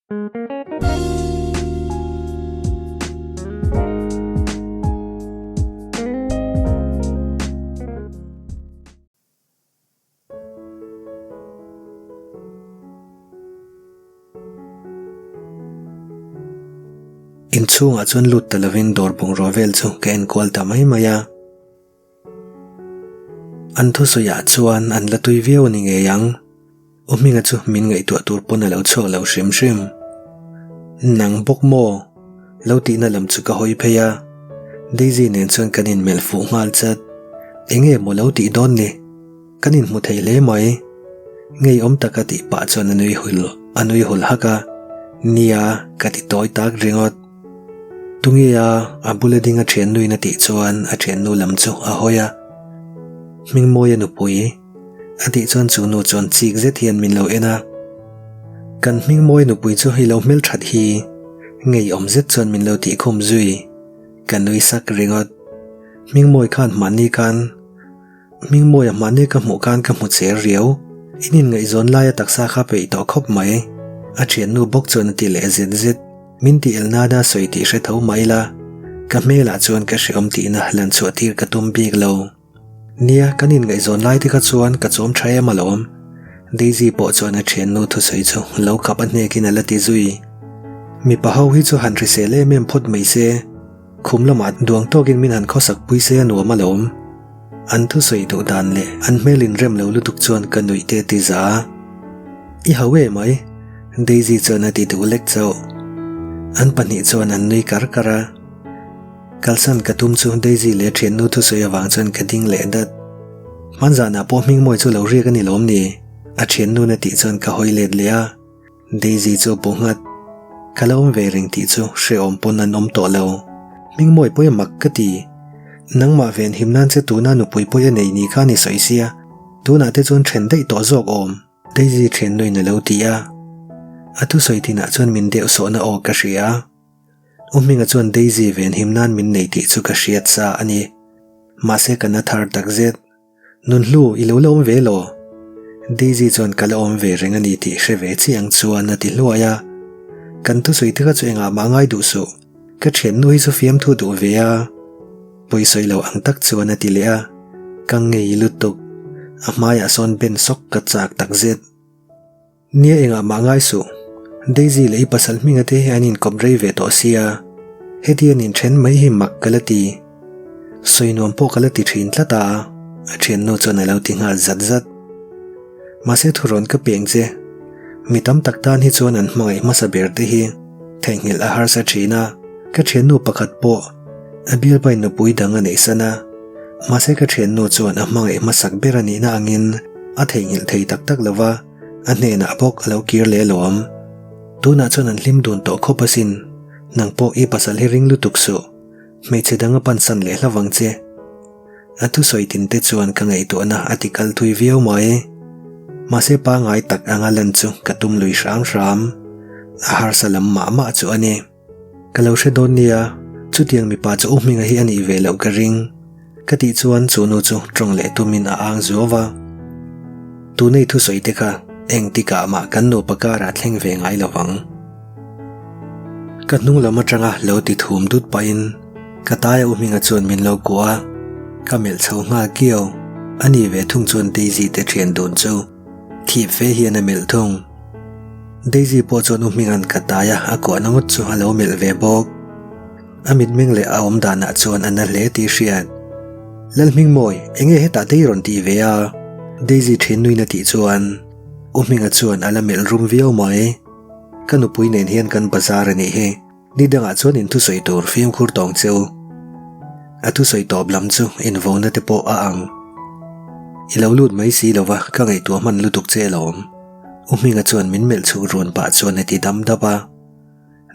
Inchhungah chuan lut ta lovin dawr bungraw vel chu ka enkual ta mai mai a. An thusawiah chuan an la tui viau a ni ngei ang. U Hminga chu min ngaihtuah tur pawn a lo chhuak lo hrim hrim. Nang bawk maw? Lo tihna lam chu ka hawi phei a. Daisy nen chuan kan inmelh fuh nghal chat. Enge maw lo tih dawn ni? Kan inhmu thei hle mai. Ngeiawm taka tih pah chuan a nui hul a nui hul hak a. Nia, ka ti tawi tak ringawt. Tunge a, a bula ding a thiannuin a tih chuan a thiannu lam chu a hawi a. Hmingmawia nupui a tih chuan chu nu chuan chik zet hian min lo en a. Kan Hmingmawia nupui chu i lo hmelthat hi ngeiawm zet chuan min lo tih khum zui. Ka nui sak ringawt. Hmingmawi khan hmanni khan Hmingmawia hmanni ka hmuh khan ka hmu cher riau. In inngaihzawn laia taksa kha peih tawh khawp mai. A thiannu bawk chuan a ti leh zet zet. Min tih el nana sawi tih hre tho mai la, ka hmelah chuan ka hreawm tihna lan chhuah tir ka tum bik lo. Nia, kan inngaihzawn lai te kha chuan ka chawm tha em alawm. Daisy pawh chuan a thiannu thusawi chu lo khap a hnekin a la ti zui. Mipa ho hi chu han hrisel em em phawt mai se, khum lamah duang tawkin min han khawsak pui se a nuam alawm. An thusawi duh dan leh an hmel inrem lo lutuk chuan ka nuih te ti za. I hau e mai. Daisy chuan a ti duh lek chauh. An pahnih chuan an nui kar kar a. Kalsan ka tum chu Daisy leh thiannu thusawi avang chuan ka ding leh dat. Hmanzanah pawh hmingmawi chu lo riak a ni lawm ni? A thiannun a tih chuan ka hawi let leh a. Daisy chu bu nghat. Ka lo awm ve reng tih chu hrehawm pawn an awm tawh lo. Hmingmawi pawh i mak ka ti. Nangmah ven him nan che tuna nupui pawh i nei ni kha ni sawi sia. Tunah te chuan then daih tawh zawk awm. Daisy thiannuin a lo ti a, a thusawi tinah chuan min deuh sawhna aw ka hria. U Hminga chuan Daisy venhim nan min nei tih chu ka hriat sa a ni. Mahse ka na thar tak zet. Nunhlu, i lo la awm ve law? Daisy chuan ka la awm ve reng a ni tih hre ve chiang chuan a ti hluai a. Kan thusawi te kha chu engah mah ngai duh suh. Ka thiannu hi chu fiamthu duh ve a. Pawisawi lo ang tak chuan a ti leh a, ka ngei lutuk. A hmaiah sawn ben sawk ka chak tak zet. Nia engah mah ngai suh, Daisy leh i pasal hminga te hi an inkawp rei ve tawh sia, heti an inthen mai hi mak ka la ti. Sawi nuam pawh ka la ti thin tlat a, a thiannu chuan a lo ti nghal zat zat. Mahse thurawn ka peng che, mi tam tak tan hi chuan an hmangaih hmasa ber te hi theihnghilh a harsa thin a, ka thiannu pakhat pawh a bialpain nupui dang a neih san a, mahse ka thiannu chuan a hmangaih hmasak ber a nihna angin a theihnghilh thei tak tak lo va, a hnenah bawk a lo kir leh alawm. Tunah chuan an hlim dun tawh khawp asin, nang pawh i pasal hi ring lutuk suh, hmeichhe dang a pansan leh hla vang che. A thusawi tin te chuan ka ngaihtuahna a ti kal thui viau mai. Mahse pangai tak anga lan chu ka tum lui hram hram. A harsa lam mah mah chu a ni. Ka lo hre dawn nia, chutiang mipa chu U Hminga hi a nih ve loh ka ring. Ka tih chuan chu nu chu tawng leh tumin a ang zuau va. Tunei thusawi te kha engtikah mah kan nupa karah thleng ve ngai lo vang. Ka hnung lam atanga lo ti thum dut pahin ka taia U Hminga chuan min lo kuah a, ka melh chho nghal kiau. A ni ve thung chuan Daisy te thian dun chu thip fe hian a melh thung. Daisy pawh chuan U Hminga'n ka taia a kuahna ngawt chu a lo melh ve bawk. A mitmeng leh a awm danah chuan a na hle tih hriat. Lalhmingmawi, enge hetah te i rawn tih ve a? Daisy thin nuin a tih chuan U Hminga chuan a la melh rum viau mai. Ka nupui nen hian kan bazar a nih hi, ni dangah chuan in thusawi tur fimkhur tawng che u. A thusawi tawp lam chu invona te pawh a ang. I lo lut mai si lova ka ngaihtuah hman lutuk che alawm. U Hminga chuan min melh chhuk run pah chuan a ti dam dap a.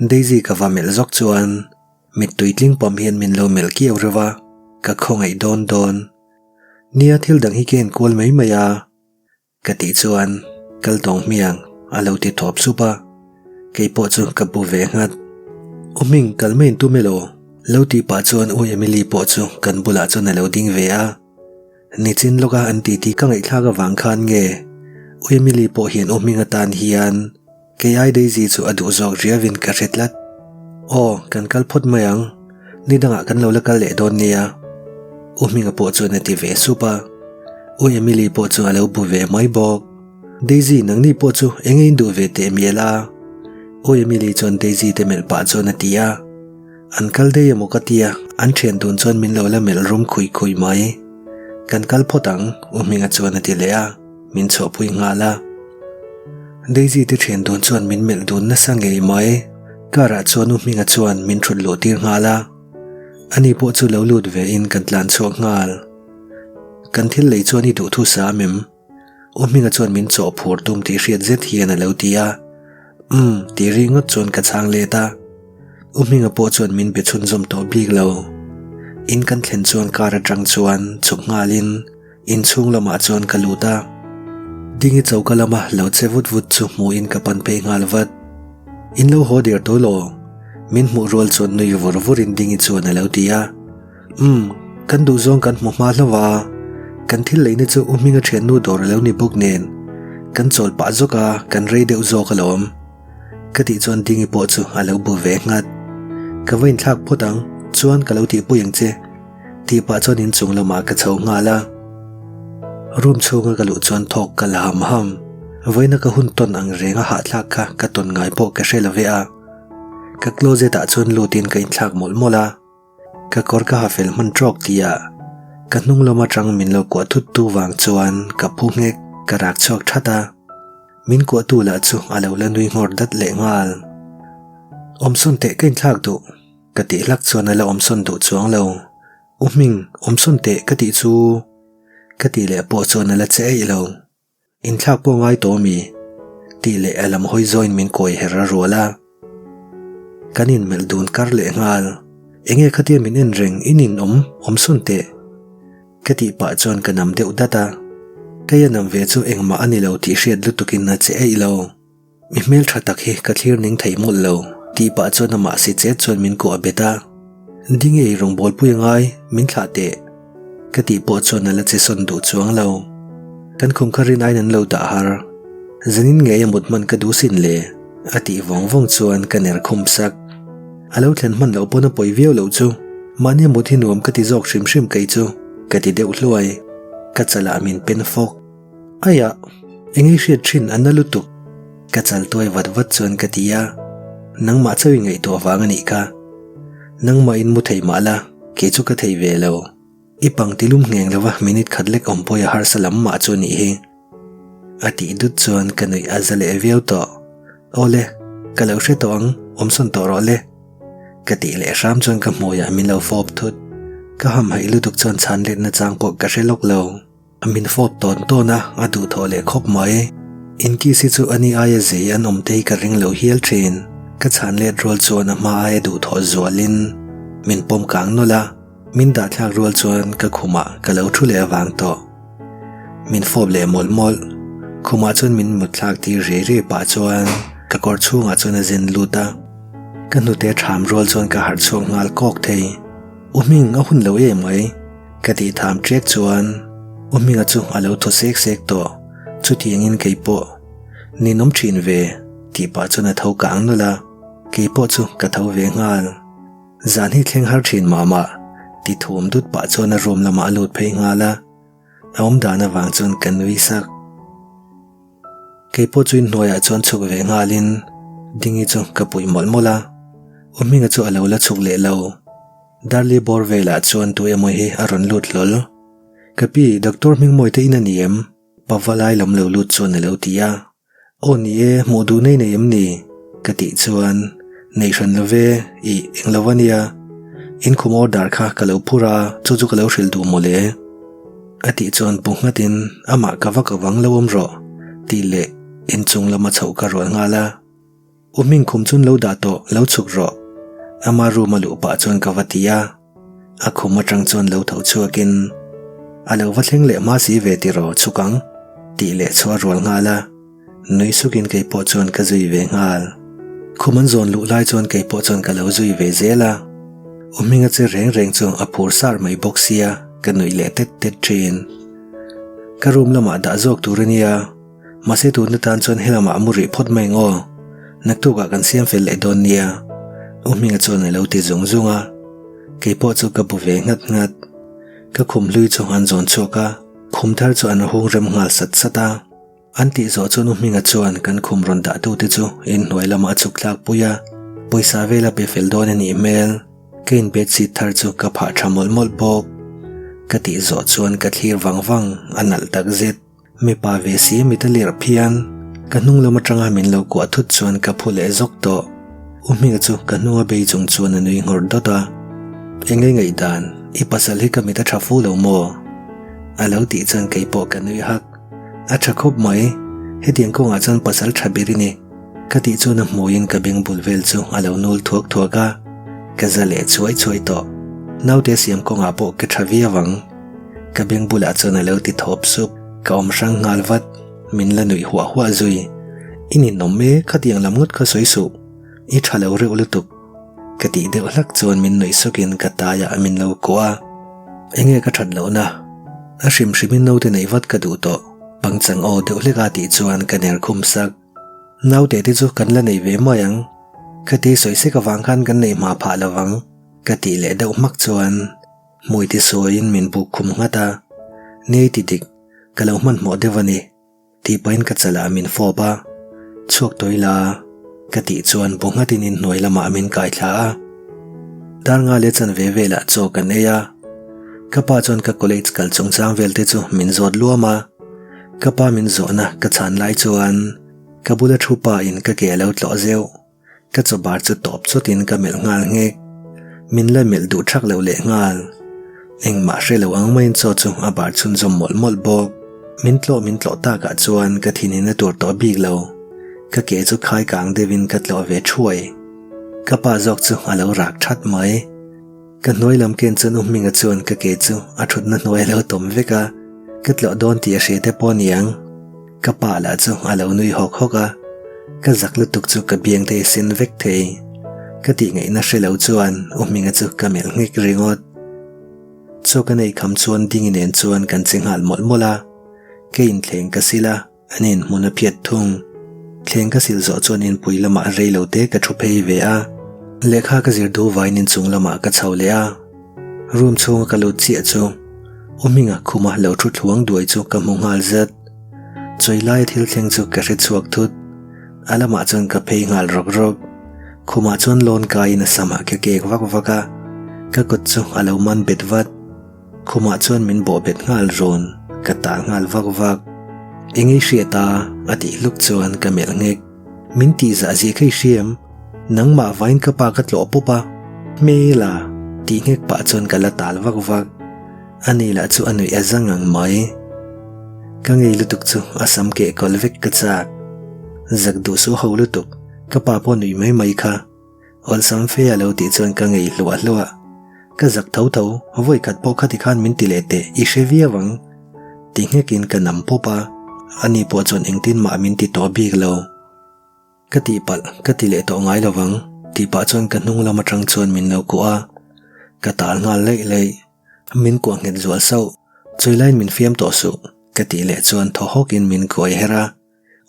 Daisy ka va melh zawk chuan mittui tling pawm hian min lo melh kiau reuh a, ka khawngaih dawn dawn. Nia thil dang hi ka enkual mai mai a. Ka tih chuan kal tawng hmiang a lo ti thawp sup a, kei pawh chu ka bu ve nghat. U Hming kal mai in tum elaw? Lo tih pah chuan U Emily pawh chu kan bulah chuan a lo ding ve a. Nichin lawka an titi ka ngaihthlak avang khan nge U Emily pawh hian U Hming atan hian. Kei ai Daisy chu a duh zawk riauin ka hre tlat. Aw, kan kal phawt mai ang. Ni dangah kan lo la kal leh dawn nia. U Hminga pawh chuan a ti ve sup a. U Emily pawh chu a lo bu ve mai bawk. Daisy, nangni pawh chu eng in duh ve teh mial a? U Emily chuan Daisy te melh pah chuan a ti a. An kal daih emaw ka tia, an thian dun chuan min lo la melh rum khui khui mai. Kan kal phawt ang, U Hminga chuan a ti leh a. Min chhuahpui nghal a. Daisy te thian dun chuan min melh dun nasa ngei mai. Car ah chuan U Hminga chuan min thut luh tir nghal a. Ani pawh chu lo lut ve in kan tlan chhuak nghal. Kan thil lei chuan i duh thu sam em? U Hminga chuan min chawh phur tum tih hriat zet hian a lo ti a. Umm tih ri ngawt chuan ka chhang let a. U Hminga pawh chuan min be chhunzawm tawh bik lo. In kan thlen chuan car atang chuan chhuk nghal in Inchhung lamah chuan ka lut a, Dingi choka lama lo che vut vut chu hmuhin ka pan phei nghal vat. In lo haw der tawh law? Min hmuh rual chuan nui vur vurin Dingi chuan a lo ti a. Umm, kan duhzawng kan hmu hma hlauh a, kan thil leina chu U Hminga thiannu dawr a lo ni bawk nen, kan chawl pah zawk a, kan rei deuh zawk alawm. Ka tih chuan Dingi pawh chu a lo bu ve nghat. Ka va inthlak phawt ang, chuan ka lo tihpui ang che. Tih pah chuan inchung lamah ka chho nghal a. Room chhunga ka luh chuan thawk ka la ham ham. Vawiina ka hun tawn ang reng a hahthlak kha ka tawn ngai pawh ka hre lo ve a. Ka closet ah chuan lutin ka inthlak mawlh mawlh a. Ka kawr ka ha fel hman trawk tih ah ka hnung lam atang min lo kuah thut tu vang chuan ka phu nghek ka rak chhuak that a. Min kuah tu lah chu a lo la nui nghawr dat leh nghal. Awmsawn teh ka inthlak duh. Ka tih hlak chuan a la awmsawn duh chuang lo. U Hming, awmsawn teh ka tih chu. Ka tih leh pawh chuan a la che eih lo. Inthlak pawh ngai tawh mi? Tih leh a lam hawi zawiin min kawi her a rual a. Kan inmelh dun kar leh nghal. Enge khatia min en reng in in awm, awmsawn teh. Ka tih pah chuan ka nam deuh dat a. Kei a nam ve chu engmah a ni lo tih hriat lutukin a che eih lo. Mi hmeltha tak hi ka thlir ning thei mawlh lo tih pah chuan amah si chet chuan min kuah bet a. Ding ei rawngbawlpui a ngai, min thlah teh. Ka tih pawh chuan a la che sawn duh chuang lo. Kan khum kha rin aiin an lo dah har. Zanin ngei a mut hman ka duh sin le, a tih vawng vawng chuan ka ner khum sak. A lo thlen hman loh pawn a pawi viau loh chu. Mahni a mut hi nuam ka ti zawk hrim hrim kei chu, ka ti deuh hluai. Ka chalah min pen fawk. Aiah, eng ei hriat thin a na lutuk. Ka chal tuai vat vat chuan ka ti a, nangmah chauh i ngaihtuah vang a nih kha. Nangmah in mu thei mah la, kei chu ka thei ve lo. I pang ti lum ngheng lova minute khat lek awm pawh i harsa lam mah chu a nih hi. A tih dut chuan ka nuih a za leh viau tawh. Awle, ka lo hre tawh ang, awmsawn tawh rawh le. Ka tih leh hram chuan ka hmuiah min lo fawp thut. Ka hamhaih lutuk chuan chhan letna chang pawh ka hre lawk lo. Min fawp tawn tawn a, a duhthawh leh khawp mai. Inkis hi chu ani aia zei an awm te hi ka ring lo hial thin. Ka chhan let rual chuan a hma aia duhthawh zualin min pawm kang nawlh a, min dahthlak rual chuan ka khumah ka lo thu leh avang tawh. Min fawp leh mawlh mawlh. Khumah chuan min mutthlak tir riai riai pah chuan ka kawr chhungah chuan a zen lut a. Ka hnute ṭham rual chuan ka harh chhuak nghal kawk thei. U Hming a hun lo em mai. Ka tih tham ṭek chuan U Hminga chu a lo thaw sek sek tawh, chutiangin kei pawh ninawm ṭhin ve tih pah chuan a tho kang nawlh a, kei pawh chu ka tho ve nghal. Zan hi thleng har ṭhin mah mah ti thum dut pah chuan a room lamah a lut phei nghal a, a awm dan avang chuan ka nui sak. Kei pawh chu inhnuaiah chuan chhuk ve nghalin Dingi chu ka puih mawlh mawlh a, U Hminga chu a lo la chhuk leh lo. Darli bawr velah chuan tu emaw hi a rawn lut hlawl. Ka pi, Doctor Hmingmawi te in a ni em? Pava lai lam lo lut chuan a lo ti a. Aw ni e, hmuh duh nei nei em ni? Ka tih chuan, Nei hran lo ve, ih, eng lo a nia. In khum order kha ka lo phur a, chu chu ka lo hrilh duh mawle. A tih chuan bu nghatin, Amah ka va ka vang lo awm rawh, tih leh inchung lama chhoh ka rual nghal a. U Hming khum chun lo dah tawh, lo chhuk rawh. Ama room a luh pah chuan ka va ti a. A khum atang chuan lo tho chhuakin, A lo va thleng leh hma si ve tiraw chhuk ang, tih leh chu a rual nghal a. Nui sukin kei pawh chuan ka zui ve nghal. Khum an zawn luh lai chuan kei pawh chuan ka lo zui ve zel a. U Hminga che reng reng chu a phur sar mai bawk sia, ka nuih leh tet tet thin. Ka room lamah dah zawk tur a nia. Mahse tun atan chuan helamah a mu rih phawt mai ang aw. Naktukah kan siam fel leh dawn nia, U Hminga chuan a lo ti zung zung a. Kei pawh chu ka bu ve nghat nghat. Ka khum hlui chu an zawn chhuak a, khum thar chu an hung rem nghal sat sat a. An tih zawh chuan U Hminga chuan kan khum rawn dah tute chu inhnuai lamah a chhuk thlak pui a, pawisa vel a pe fel dawn a nih hmel. Ka in bedsheet thar chu ka phah tha mawlh mawlh bawk. Ka tih zawh chuan ka thlir vang vang, a nalh tak zet. Mipa ve si mit a lirh phian. Ka hnung lam atanga min lo kuah thut chuan ka phu leh zawk tawh. U Hminga chu ka hnunga bei chung chuan a nui nghawr dawt a. Eng nge ngaihdan, i pasal hi ka mit a tha fu lo maw? A lo tih chuan kei pawh ka nui hak. A tha khawp mai, hetiang kawngah chuan pasal tha ber i ni. Ka tih chuan a hmuiin ka beng bul vel chu a lo nul thuak thuak a, ka za leh chuai chuai tawh. Naute siam kawngah pawh ka tha viau ang. Ka beng bulah chuan a lo ti thawp sup, ka awm hrang nghal vat, min la nuih huah huah zui. I ninawm e, khatiang lam ngawt kha sawi suh, i tha lo reuh lutuk. Ka tih deuh hlak chuan min nuih sukin ka taiah min lo kuah a, enge ka that lohna? A hrim hrimin naute neih vat ka duh tawh, pangchang aw deuh hlek a tih chuan ka ner khum sak. Naute te chu kan la nei ve mai ang, ka ti sawi sek avang khan kan neih hma phah lovang ka tih leh deuh hmak chuan hmui ti sawiin min buk khum nghat a, Nei ti dik, ka lo hmanhmawh deuh a ni. Tih pahin ka chalah min fawp a, chhuak tawi la ka tih chuan bu nghatin inhnuai lamah min kai thla a. Dar nga leh chanve velah chaw kan ei a, ka pa chuan ka college kal chungchang vel te chu min zawt luam a, ka pa min zawhna ka chhan lai chuan ka bula thu pa in ka ke a lo tlawh zeuh. Ka chaw bar chu tawp chawtin ka melh nghal nghek. Min la melh duh thak lo leh nghal. Engmah hre lo ang maiin chaw chu a bar chhunzawm mawlh mawlh bawk. Min tlawh min tlawh takah chuan ka thinin a tur tawh bik lo. Ka ke chu khai kang deuhin ka tlawh ve thuai. Ka pa zawk chu a lo rak that mai. Ka hnuai lam ken chuan U Hminga chuan ka ke chu a thutna hnuai a lo tawm vek a, ka tlawh dawn tih a hria te pawh a ni ang. Ka pa lah chu a lo nui hawk hawk a, ka zak lutuk chu ka biang te sen vek thei. Ka tih ngaihna hre lo chuan U Hminga chu ka melh nghek ringawt. Chaw ka nei kham chuan Dingi nen chuan kan che nghal mawlh mawlh a, ka inthleng ka sil a. An inhmun a phiat thung. Thleng ka sil zawh chuan inpui lamah rei lo te ka thu phei ve a. Lehkha ka zir duh vain inchung lamah ka chho leh a. Room chhunga ka lut chiah chu U Hminga khuma lo thu thluang duai chu ka hmu nghal zat. Chawi laia thil thleng chu ka hre chhuak thut. A lamah chuan ka phei nghal rawk rawk. Khumah chuan lawn kaiin a samah ka kek vak vak a. Ka kut chu a lo man bet vat. Khumah chuan min bawh bet nghal rawn, ka tah nghal vak vak. Eng ei hriat a? a tih hluk chuan ka melh nghek. Min tih zah zia kha i hriam, nangmah vain ka pa ka tlawh pawp a, hmel a? tih nghek pah chuan ka la tal vak vak. Ani lah chu a nuih a za ngang mai. Ka ngei lutuk chu a sam keh kawl vek ka chak. Zak duh suh ho lutuk, ka pa pawh nuih mai mai kha. Awlsam fe a lo tih chuan ka ngei hluah hluah. Ka zak tho tho, vawi khat pawh khati khan min ti leh teh, i hre viau ang. Ti nghekin ka nam pawp a, ani pawh chuan engtin mah min ti tawh bik lo. Ka tihpalh, ka ti leh tawh ngai lovang, tih pah chuan ka hnung lam atang chuan min lo kuah a, ka tal nghal laih laih. Min kuah nghet zual sauh, chawilaiin min fiam tawh suh, ka tih leh chuan thaw hawkin min kuai her a,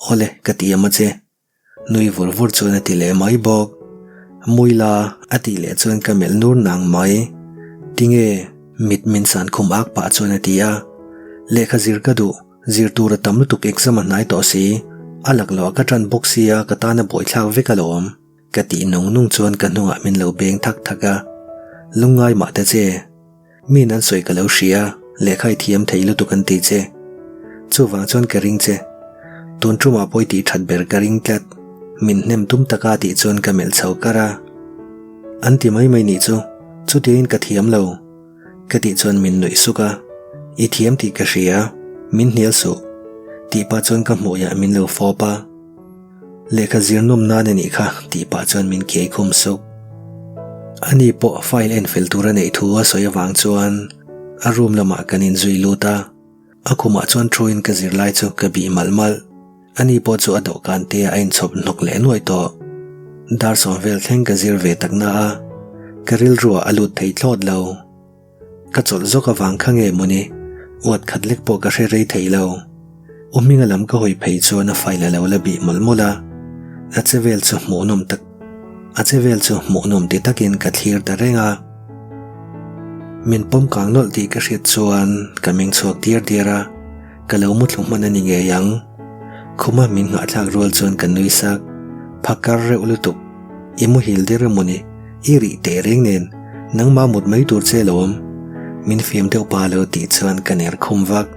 Awle, ka ti em a che. Nui vur vur chuan a ti leh mai bawk. Muila a tih leh chuan ka melh nur nang mai. Tinge? Mit min san khum ak pah chuan a ti a. Lehkha zir ka duh, zir tur a tam lutuk exam a hnai tawh si. A lakloh ka tan bawk sia ka tan a buaithlak vek alawm. Ka tih nung nung chuan ka hnungah min lo beng thak thak a. Lungngai mah ta che. Min an sawi ka lo hria, lehkha i thiam thei lutuk an ti che. Chuvang chuan ka ring che. Tun tumah pawh i tih that ber ka ring tlat. Min hnem tum taka tih chuan ka melh chho kar a. An ti mai mai nih chu, chutiangin ka thiam lo. Ka tih chuan min nuih suk a, I thiam tih ka hria, min hnial suh. Tih pah chuan ka hmuiah min lo fawp a. Lehkha zir nawm nan a nih kha tih pah chuan min kiai khum suk. Ani pawh file en fel tur a neih thu a sawi avang chuan a room lamah kan inzui lut a, a khumah chuan thuin ka zirlai chu ka bih malh malh. Ani pawh chu a dawhkan te a inchhawp hnawk leh nuai tawh. Dar sawm vel thleng ka zir ve tak na a, ka rilruah a lut thei thlawt lo. Ka chawlh zawk avang kha nge mawni, uat khat lek pawh ka hre rei thei lo. U Hminga lam ka hawi phei chuan a file a lo la bih mawlh mawlh a. A chevel chu hmuhnawm tak a chevel chu hmuhnawm ti takin ka thlir ta reng a. Min pawm kang nawlh tih ka hriat chuan ka meng chhuak diar diar a, ka lo muthlu hman a ni ngei ang. Khuma min nghahthlak rual chuan ka nui sak, phakar reuh lutuk. I muhil der emaw ni? I rih teh reng nen, nangmah mut mai tur che lo awm. Min fiam deuh pa lo tih chuan ka ner khum vak.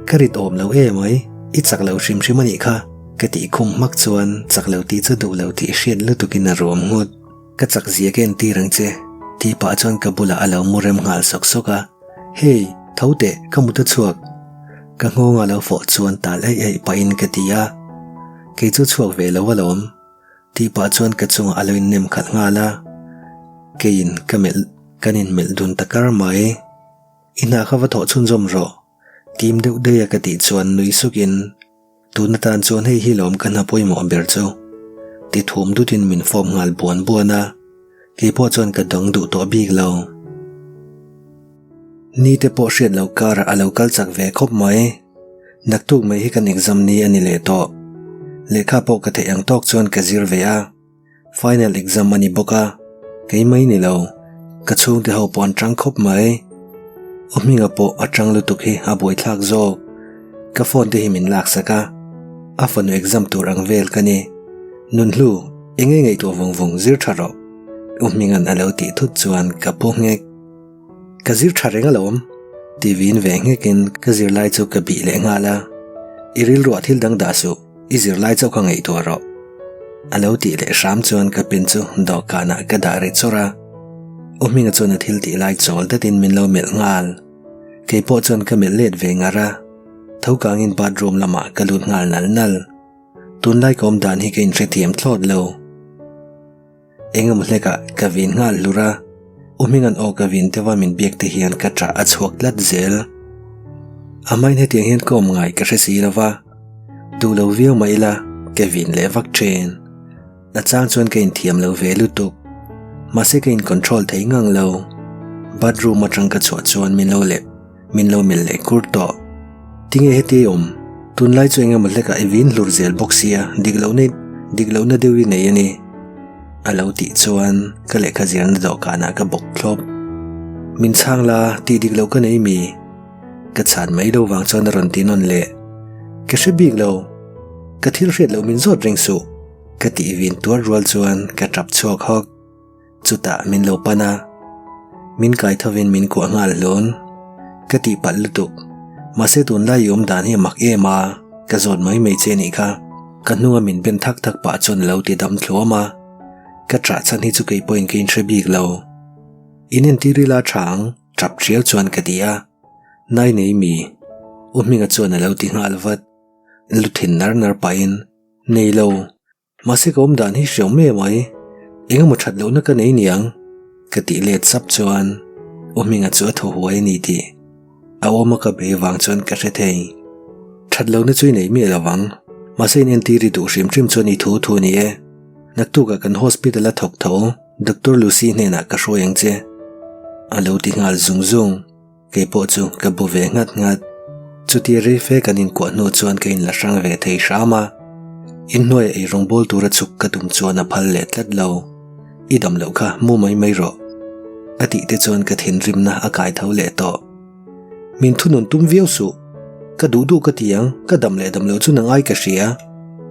Ka rit awm lo em ai, i chak lo hrim hrim a nih kha, ka tih khum hmak chuan chak lo tih chu duh lo tih hriat lutukin a ruam nghut. Ka chak zia ka entir ang che, tih pah chuan ka bulah a lo mu rem nghal sawk sawk a. Hey, tho teh, ka mut a chhuak. Ka nghawng a lo fawh chuan tal eih eih pahin ka ti a. Kei chu chhuak ve lo alawm. Tih pah chuan ka chungah a lo innem khalh nghal a. Keiin ka melh, kan inmelh dun ta kar mai. I hna kha va thawh chhunzawm rawh, tim deuh daih a ka tih chuan nui sukin, Tun atan chuan hei hi lawm ka hna pawimawh ber chu. Ti thum dutin min fawp nghal buan buan a, kei pawh chuan ka dang duh tawh bik lo. Ni te pawh hriat loh karah a lo kal chak ve khawp mai. Naktuk mai hi kan exam ni a ni leh tawh. Lehkha pawh ka theih ang tawk chuan ka zir ve a. Final exam a ni bawk a, kei mai ni lo, ka chhungte ho pawh an tang khawp mai. Aw hminga pawh a tang lutuk hi a buaithlak zawk. Ka phone te hi min laksak a, a fanu exam tur ang vel ka ni. Nunhlu, eng nge ngaihtuah vawng vawng zir tha rawh. U Hminga'n a lo tih thut chuan ka pu nghek. Ka zir tha reng alawm, ti vin ve nghekin ka zirlai chu ka bih leh nghal a. I rilruah thil dang dah suh. I zirlai chauh ka ngaihtuah rawh. A lo tih leh hram chuan ka pen chu dawhkanah ka dah ri chawrh a. U Hminga chuan a thil tih lai chawl datin min lo melh nghal. Kei pawh chuan ka melh let ve ngar a. Tho kangin bathroom lamah ka lut nghal nal nal. Tunlai ka awm dan hi ka inhrethiam thlawt lo. Engemaw hlekah ka vin nghal hlur a, U Hminga'n aw ka vin deuha min biak te hian ka ṭah a chhuak tlat zel. A hmain hetiang hian ka awm ngai ka hre si lo va, duh lo viau mah ila ka vin leh vak ṭhin. A chang chuan ka inthiam lo ve lutuk, mahse ka in control thei ngang lo. Bathroom aṭang ka chhuah chuan min lo leh. Min lo melh leh kur tawh. Tinge heti awm? Tunlai chu engemaw hlekah i vin hlur zel bawk sia, dik lohna dik lohna deuh i nei a ni. A lo tih chuan ka lehkha zirna dawhkanah ka bawk thlawp. Min chhang la, tih dik loh ka nei mi? Ka chhan mai lo vang chuan a rawn ti nawn leh. Ka hre bik lo. Ka thil hriat loh min zawt reng suh. Ka tih vin tuar rual chuan ka tap chhuak hawk. Chutah min lo pan a, min kai thovin min kuah nghal hlun. Ka tihpalh lutuk, mahse tunlai i awm dan hi a mak em a, ka zawt mai mai che nih kha. Ka hnunga min ben thak thak pah chuan a lo ti dam thluam a, ka ṭah chhan hi chu kei pawhin ka inhre bik lo. In entir ila ṭha ang, ṭap ṭiau chuan ka ti a. Nai nei mi? U Hminga chuan a lo ti nghal vat. Lu thin nar nar pahin, Nei lo. Mahse ka awm dan hi hriau mai mai, eng emaw that lohna ka nei niang? Ka tih let sap chuan U Hminga chu a thaw huai a ni tih a awma ka bei vang chuan ka hre thei. That lohna chu i nei miah lo vang, mahse in entir i duh hrim hrim chuan i thu thu a ni e. Naktukah kan hospital a thawk tho Doctor Lucy hnenah ka hruai ang che. A lo ti nghal zung zung. Kei pawh chu ka bu ve nghat nghat. Chutia rei fe kan inkuah hnu chuan ka inla hrang ve thei hram a. Inhnuaia ei rawngbawl tura chhuk ka tum chuan a phal leh tlat lo. I dam loh kha mu mai mai rawh. A tih te chuan ka thinrimna a kai tho leh tawh. Min thunun tum viau suh. Ka duh duh ka ti ang, ka dam leh dam loh chu nang ai ka hria.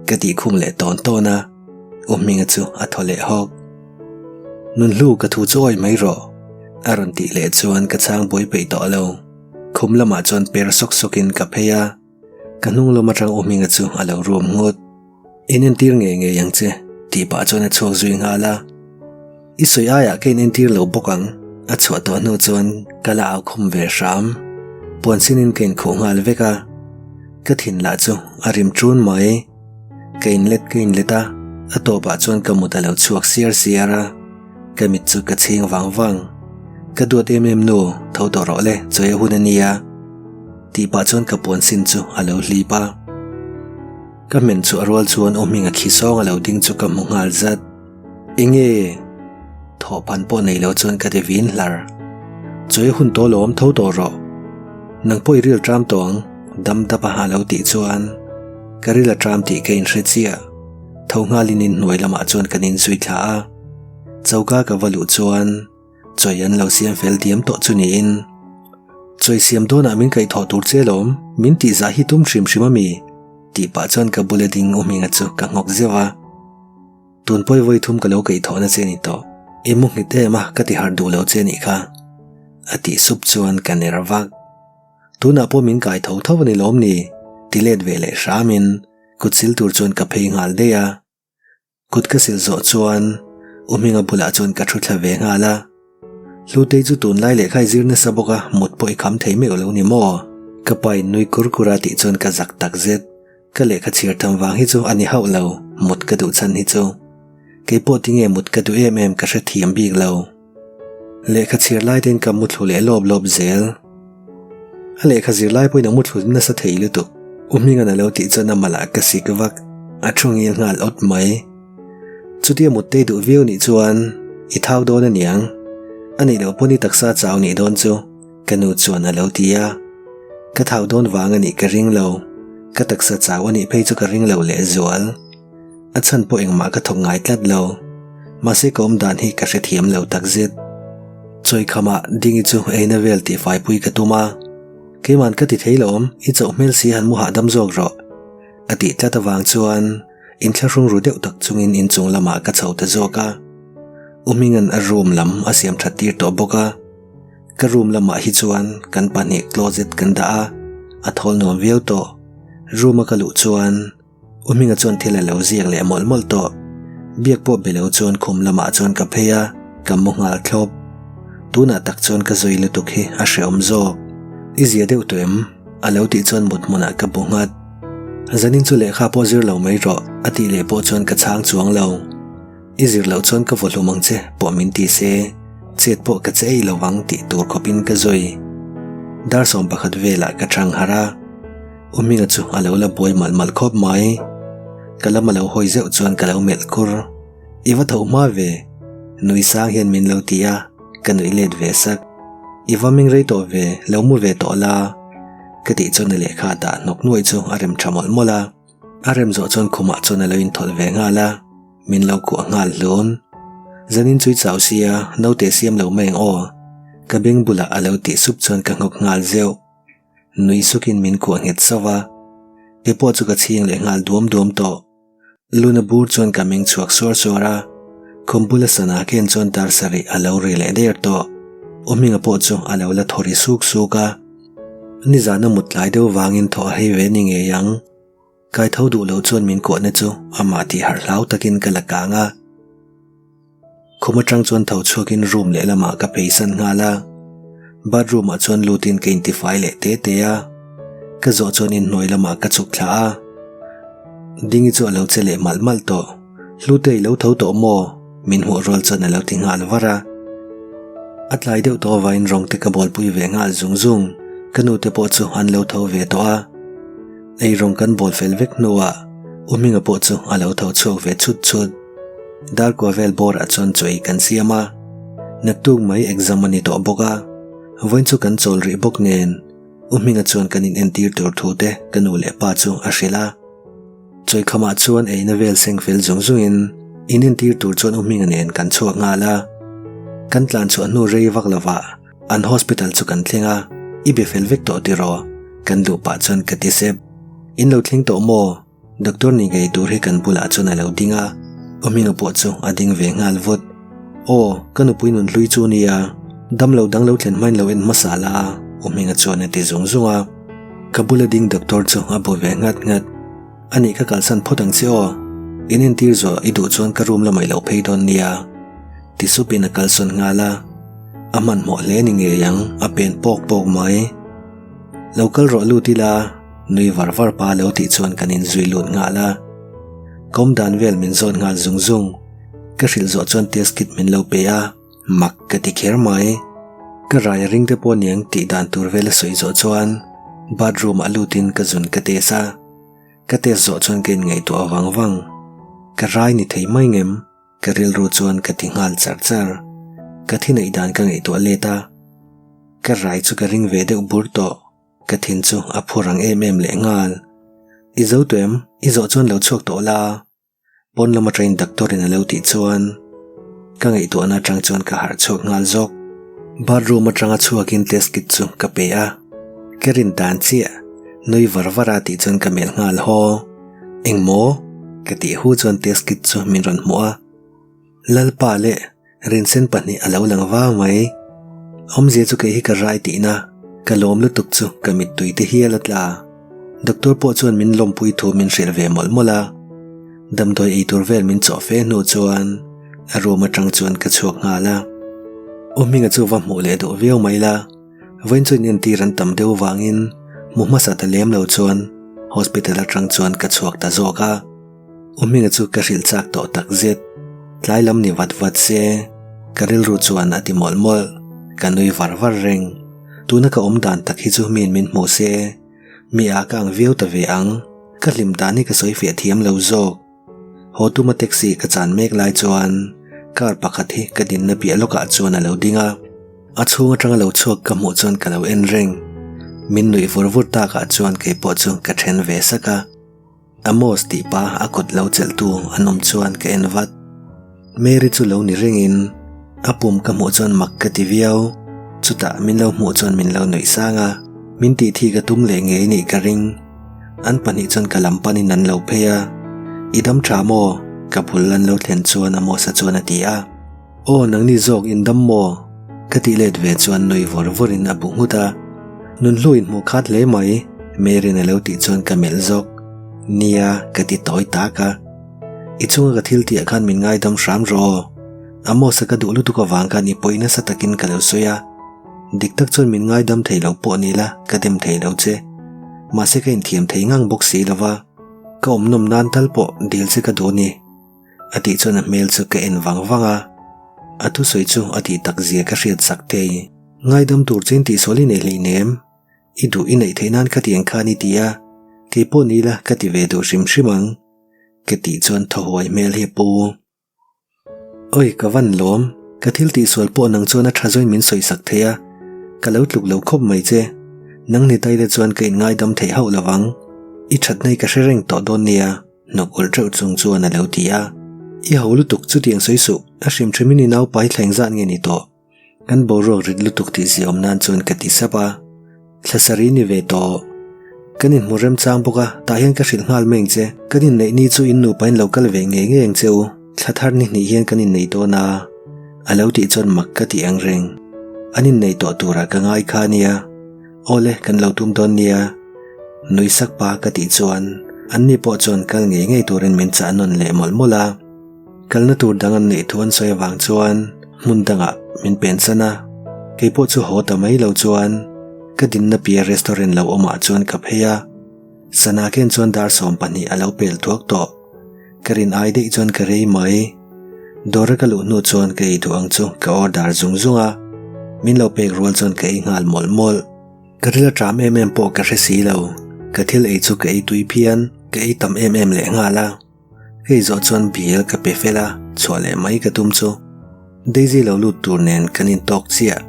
Ka tih khum leh tawn tawn a. U Hminga chu a thaw leh hawk. Nunhlu ka thu chu awi mai rawh. A rawn tih leh chuan ka chhang buai peih tawh lo. Khum lamah chuan per sawk sawkin ka phei a, ka hnung lam atang U Hminga chu a lo ruam nghut. In entir ngei ngei ang che, tih pah chuan a chhuak zui nghal a. I sawi aiah ka in entir lo bawk ang, a chhuah tawh hnu chuan ka la au khum ve hram. Puan sinin ka inkhuh nghal vek a, ka thin lah chu a rim ṭun mai. Ka inlet ka inlet a, a tawpah chuan ka mut a lo chhuak siar siar a, ka mit chu ka chhing vang vang. Ka duat em em nu, tho tawh rawh le, chawi a hun a nia. Tih pah chuan ka puan sin chu a lo hlip a. Ka men chhuah rual chuan aw hming a khi sawng a lo ding chu ka hmu nghal zat. Enge? Thawhphan pawh nei lo chuan ka ti vin hlar. Chawi a hun tawh lawm, tho tawh rawh. Nang pawh i ril ṭam tawh ang, dam dap a ha lo tih chuan ka ril a ṭam tih ka inhre chiah. Tho nghalin inhnuai lamah chuan kan inzui thla a. Choka ka va luh chuan chawi an lo siam fel diam tawh chu niin. Chawi siam dawnah min kaihthawh tur che lawm, min tihzah hi tum hrim hrim a mi? tih pah chuan ka bula ding u hminga chu ka nghawk zeuh a. Tun pawi vawi thum ka lo kaihthawhna che ni tawh, i mu nghet em a ka ti harh duh lo che nih kha, a tih sup chuan ka ner vak. Tunah pawh min kai tho tho a ni lawm ni? ti let ve leh hramin kut sil tur chuan ka phei nghal daih a. Kut ka sil zawh chuan U Hminga bulah chuan ka thu thla ve nghal a. Hlutei chu tunlai lehkha i zir nasa bawk a, mut pawh i kham thei meuh lo ni maw? Ka pa in nui kur kur a tih chuan ka zak tak zet. Ka lehkha chhiar tham vang hi chu a ni hauh lo, mut ka duh chhan hi chu. Keipawh tinge mut ka duh em em ka hrethiam bik lo. Lehkha chhiar lai ten ka muthlu leh lawp lawp zel. A lehkha zir lai pawhin a muthlu nasa thei lutuk. U Hminga'n a lo tih chuan a malah ka sik vak, a thu ngil nghal awt mai. Chutia muttei duh viau nih chuan i thau dawn a niang. A nih loh pawn i taksa chau nih dawn chu ka nu chuan a lo ti a. Ka thau dawn vang a nih ka ring lo. Ka taksa chau a nih phei chu ka ring lo lehzual. A chhan pawh engmah ka thawk ngai tlat lo. Mahse ka awm dan hi ka hrethiam lo takzet. Chawikhamah Dingi chu eina vel tihfaipui ka tum a. Keiman ka ti thei lo awm, i chauh hmel si han mu hahdam zawk rawh. A tih tlat avang chuan inthlahrung ru deuh tak chungin inchung lamah ka chho ta zawk a. U Hminga'n a room lam a siam that tir tawh bawk a. Ka room lamah hi chuan kan pahnih closet kan dah a, a thawl nuam viau tawh. Room a ka luh chuan U Hminga chuan thil a lo ziak leh mawlh mawlh tawh. Biak pawh be lo chuan khum lamah chuan ka phei a, ka mu nghal thlawp. Tunah tak chuan ka zui lutuk hi a hreawm zawk. I zia deuh tawh em? A lo tih chuan mut hmunah ka bu nghat. Zanin chu lehkha pawh zir lo mai rawh, a tih leh pawh chuan ka chhang chuang lo. I zir loh chuan ka vaw hlum ang che pawh min ti se, chet pawh ka che ei lo vang tih tur khawpin ka zui. Dar 11 velah ka chhang harh a. U Hminga chu a lo la buai malh malh khawp mai. Ka lam a lo hawi zeuh chuan ka lo melh kur. I va tho hma ve. Nui sang hian min lo ti a, ka nuih let ve sak. I va meng rei tawh ve, lo mu ve tawh la. Ka tih chuan a lehkha dah hnawk nuaih chu a rem tha mawlh mawlh a. A rem zawh chuan khumah chuan a lo inthawlh ve nghal a, min lo kuah nghal hlun. Zanin chui chau sia, naute siam lo mai ang aw. Ka beng bulah a lo tih sup chuan ka nghawk nghal zeuh. Nui sukin min kuah nghet sauh a, kei pawh chu ka chhing leh nghal duam duam tawh. Luna bur chuan ka meng chhuak suar suar a, khum bula sana ken chuan dar sarih a lo ri leh der tawh. U Hminga pawh chu a lo la thaw ri suk suk a, nizana mut tlai deuh vangin thaw a hei ve ni ngei ang. Kai tho duh lo chuan min kuahna chu amah tih harh hlau takin ka la kang a. Khum atang chuan tho chhuakin room lehlamah ka pheisan nghal a. Bathroom ah chuan lutin ka intifai leh te te a. Ka zawh chuan inhnuai lamah ka chhuk thla a. Dingi chu a lo che leh malh malh tawh. Hlute i lo tho tawh maw? Min hmuh rual chuan a lo ti nghal var a. A tlai deuh tawh avangin rawng te ka bawlpui ve nghal zung zung. Ka nu te pawh chu an lo tho ve tawh a. Ei rawng kan bawl fel vek hnuah U Hminga pawh chu a lo tho chhuak ve chhut chhut. Darkua vel bawrah chuan chaw ei kan siam a. Naktuk mai exam a ni tawh bawk a. Vawiin chu kan chawl rih bawk nen U Hminga chuan kan in entir tur thu te ka nu leh pa chu a hrilh a. Chawikhamah chuan eina vel seng fel zung zungin in entir tur chuan U Hminga nen kan chhuak nghal a. Kan tlan chhuah hnu rei vak lovah An hospital chu kan thleng a, i be fel vek tawh tiraw? Kan duh pah chuan ka ti sep. In lo thleng tawh maw? Doctor ni ngei tur hi kan bulah chuan a lo ding a, aw hminga pawh chu a ding ve nghal vut. Aw, ka nupui nun hlui chu nia, dam lo dang lo thlen hmain lo en hmasa la a, aw hminga chuan a ti zung zung a. Ka bula ding doctor chu a bu ve nghat nghat. Anih ka kalsan phawt ang che aw, in entir zawh i duh chuan ka room lamah i lo phei dawn nia. Ti supin a kalsawn nghal a, a hmanhmawh hle ni ngei ang, a pen pawk pawk mai. Lo kal rawh lut ila, nui var var pa lo tih chuan kan inzui lut nghal a. Kawm dan vel min zawt nghal zung zung. Ka hrilh zawh chuan test kit min lo pe a, mak ka ti kher mai. Ka rai a ring te pawh niang tih dan tur vel a sawi zawh chuan bathroom ah lutin ka zun ka test a. Ka test zawh chuan ka inngaihtuah vang vang. Ka rai ni thei mai ngem? Ka rilru chuan ka ti nghal char char. Ka thi neih dan ka ngaihtuah let a. Ka rai chu ka ring ve deuh bur tawh. Ka thin chu a phu rang em em leh nghal. I zo tawh em? I zawh chuan lo chhuak tawh la. Pawn lam atangin doctor in a lo tih chuan ka ngaihtuahna atang chuan ka harh chhuak nghal zawk. Bathroom atanga chhuakin test kit chu ka pe a, ka rin dan chiah nui var var a tih chuan ka melh nghal haw. Engmaw? Ka tih hu chuan test kit chu min rawn hmuh a. Lalpa leh Rinsen pahnih a lo lang vang mai. Awmzia chu kei hi ka rai tihna, ka lawm lutuk chu ka mittui te hial a tla. Doctor pawh chuan min lawmpui thu min hrilh ve mawlh mawlh a. Damdawi ei tur vel min chawh fe hnu chuan a room atang chuan ka chhuak nghal a. U Hminga chu va hmuh leh duh viau mai la, vawiin chu inentir an tam deuh vangin hmu hmasa ta lem lo chuan hospital atang chuan ka chhuak ta zawk a. U Hminga chu ka hrilh chak tawh tak zet. Tlai lam ni vat vat se, ka rilru chuan a ti mawlh mawlh. Ka nui var var reng. Tuna ka awm dan tak hi chu miin min hmu se, mi a ka ang viau ta ve ang. Ka hlim dan hi ka sawi fiah thiam lo zawk. Haw tuma taxi ka chan mek lai chuan car pakhat hi ka dinna piah lawkah chuan a lo ding a. A chhung atanga lo chhuak ka hmuh chuan ka lo en reng. Min nuih vur vur takah chuan keipawh chu ka then ve sak a. Amos tih pa a kut lo chelh tu an awm chuan ka en vat. Mary chu lo ni rengin a pum ka hmuh chuan mak ka ti viau. Chutah min lo hmuh chuan min lo nuih sang a, min tih thi ka tum leh ngei nih ka ring. An pahnih chuan ka lam panin an lo phei a, I dam tha maw? Ka bul an lo thlen chuan Amos-a chuan a ti a. Aw nangni zawk in dam maw? Ka tih let ve chuan nui vawr vawr in a bu nghut a. Nunhlu in hmuh khat hle mai, Mary'n a lo tih chuan ka melh zawk. Nia, ka ti tawi tak a. I chunga ka thil tih ah khan min ngaidam hram rawh aw. Amos-a ka duh lutuk avang khan i pawi nasa takin ka lo sawi a. Dik tak chuan min ngaidam thei lo pawh ni la, ka dem thei lo che. Mahse ka inthiam thei ngang bawk si lo va. Ka awmnawm nan tal pawh dil che ka duh a ni. A tih chuan a hmel chu ka en vang vang a, a thusawi chu a tih tak zia ka hriat sak thei. Ngaidam tur chuan tihsual i nei hleinem, i duh i neih theih nan khatiang khan i ti a, kei pawh ni la ka ti ve duh hrim hrim ang, ka tih chuan thaw huai hmel hi a pu. Oi ka van lawm, ka thil tihsual pawh nang chuan a tha zawin min sawi sak thei a, ka lo tluk lo khawp mai che, nang ni taile chuan ka inngaidam theih hauh lovang, i thatna hi ka hre reng tawh dawn nia. Hnawk ulh teuh chung chuan a lo ti a, I ho lutuk chutiang sawi suh, a hrim hrimin i naupai thleng zat nge ni tawh? Kan boruak rit lutuk tih ziaawm nan chuan ka ti sap a, Thla sarih ni ve tawh. Kan inhmu remchang bawk a, tah hian ka hrilh nghal mai ang che, kan inneih ni chu in nupa in lo kal ve ngei ngei ang che u, thla thar ni hnih hian kan innei dawn a, a lo tih chuan mak ka ti ang reng. An innei tawh turah ka ngai kha a nia. Awle, kan lo tum dawn nia. Nui sak pa ka tih chuan an ni pawh chuan kal ngei ngei turin min chah nawn leh mawlh mawlh a. Kalna tur dang an neih thu an sawi avang chuan hmun dangah min pen san a. Kei pawh chu haw ta mai lo chuan ka dinna piah restaurant lo awmah chuan ka phei a. Sana ken chuan dar 12 a lo pel thuak tawh. Ka rin ai daih chuan ka rei mai. Dawra ka luh hnu chuan ka ei duh ang chu ka order zung zung a. Min lo pek rual chuan ka ei nghal mawlh mawlh. Ka ril a ṭam em em pawh ka hre si lo, ka thil ei chu ka ei tui phian, ka ei tam em em leh nghal a. Ka ei zawh chuan bial ka pe fel a, chhuah leh mai ka tum chu. Daisy lo lut tur nen kan intawk chiah,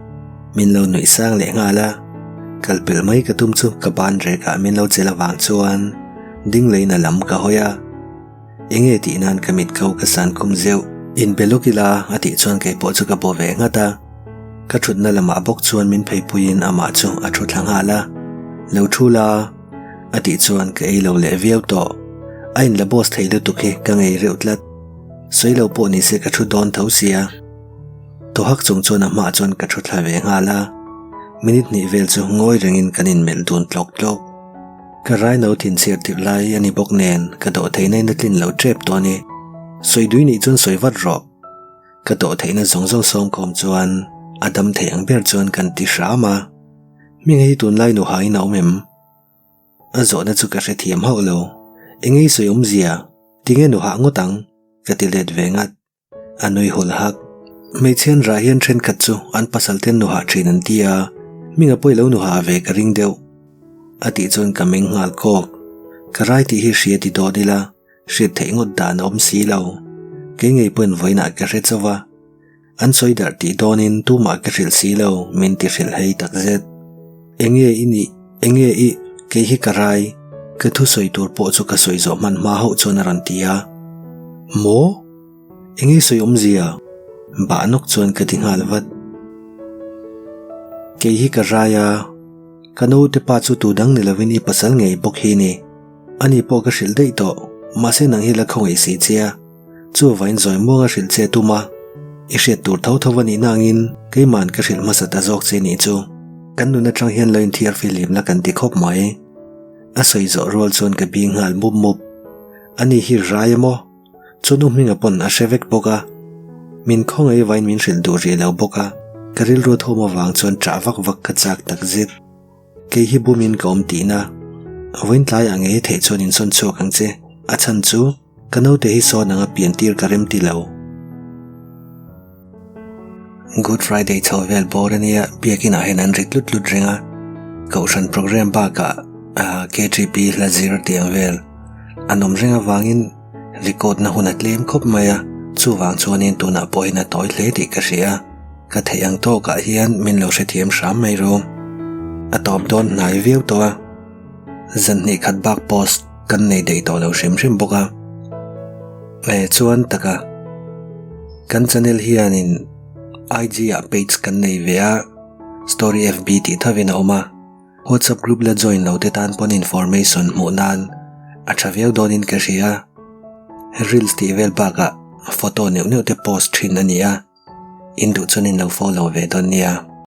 min lo nuih sang leh nghal a. Kal pelh mai ka tum chu ka ban rekah min lo chelh avang chuan ding leiin a lam ka hawi a. Enge tih nan ka mit ko ka san khum zeuh. Inbe lawk ila a tih chuan kei pawh chu ka baw ve nghat a. Ka thutna lamah bawk chuan min pheipuiin amah chu a thu thla nghal a. Lo thu la a tih chuan ka ei lo leh viau tawh. A inla boss thei lutuk hi ka ngei reuh tlat. Sawi lo pawh nise ka thu dawn tho sia. Thaw hak chung chuan a hmaah chuan ka thu thla ve nghal a. Minute hnih vel chu ngawi rengin kan inmelh dun tlawk tlawk. Ka raino thinchhiar tirh lai a ni bawk nen ka dawh theihna in a tlin lo tep tawh a ni. Sawi dui nih chuan sawi vat rawh. Ka dawh theihna zawng zawng sawmkhawm chuan a dam thei ang ber chuan kan ti hram a. Hming hi tunlai nuha in a awm em? A zawhna chu ka hrethiam hauh lo. Enge i sawi awmzia? Tinge nuha ngawt ang? Ka ti let ve ngat. A nui hul hak. Hmeichhian rah hian thenkhat chu an pasal ten nuha thin an ti a, hminga pawh i lo nuha ve ka ring deuh. A tih chuan ka meng nghal kawk. Ka rai tih hi hria ti dawn ila, hriat theih ngawt dan a awm si lo. Kei ngei pawhin vawiinah ka hre chauh a. An sawi darh tih dawnin tumah ka hrilh si lo, min ti hrilh hei takzet. Enge i nih? Enge i? Kei hi ka rai. Ka thusawi tur pawh chu ka sawi zawh hman hma hauh chuan a rawn ti a. Maw? Enge i sawi awmzia? Bah nawk chuan ka ti nghal vat. Kei hi ka rai a, ka naute pa chu tu dang ni lovin i pasal ngei bawk hi ni. Ani pawh ka hrilh daih tawh, mahse nang hi la khawngaih si che a. Chuvain zawi muanga hrilh che tum a, i hriat tur tho tho a nih nangin keima'n ka hrilh hmasa ta zawk che nih chu. Kan nun atang hian lo inthiar fihlim la kan ti khawp mai. A sawi zawh rual chuan ka bing nghal mup mup. Ani hi rai emaw? Chuan u Hminga pawn a hre vek bawk a. Min khawngaih vain min hrilh duh rih lo bawk a, ka rilru thawm avang chuan ṭah vak vak ka chak takzet. Kei hi bumin ka awm tihna. Vawiin tlaiah ngei theih chuan insawn chhuak ang che. A chhan chu ka naute hi sawn anga pian tir ka rem ti lo. Good Friday chho vel bawr ania biakinah hian an ri tlut tlut reng a. Kohhran program bakah KTP hla zir tih ang vel an awm reng avangin record na hun a tlem khawp mai a. Chuvang chuanin tunah pawhin a tawi hle tih ka hria. Ka theih ang tawkah hian min lo hrethiam hram mai ru. A tawp dawn hnai viau tawh a, zan hnih khat bak post kan nei daih tawh lo hrim hrim bawk a. E chuan taka kan channel hianin IG ah page kan nei ve a, Story FB tih thovin a awm a. WhatsApp group la join lo te tan pawn information hmuh nan a tha viau dawnin ka hria. Reels tih vel bakah photo neuh neuh te post thin a ni a. In duh chuan in lo follow ve dawn nia.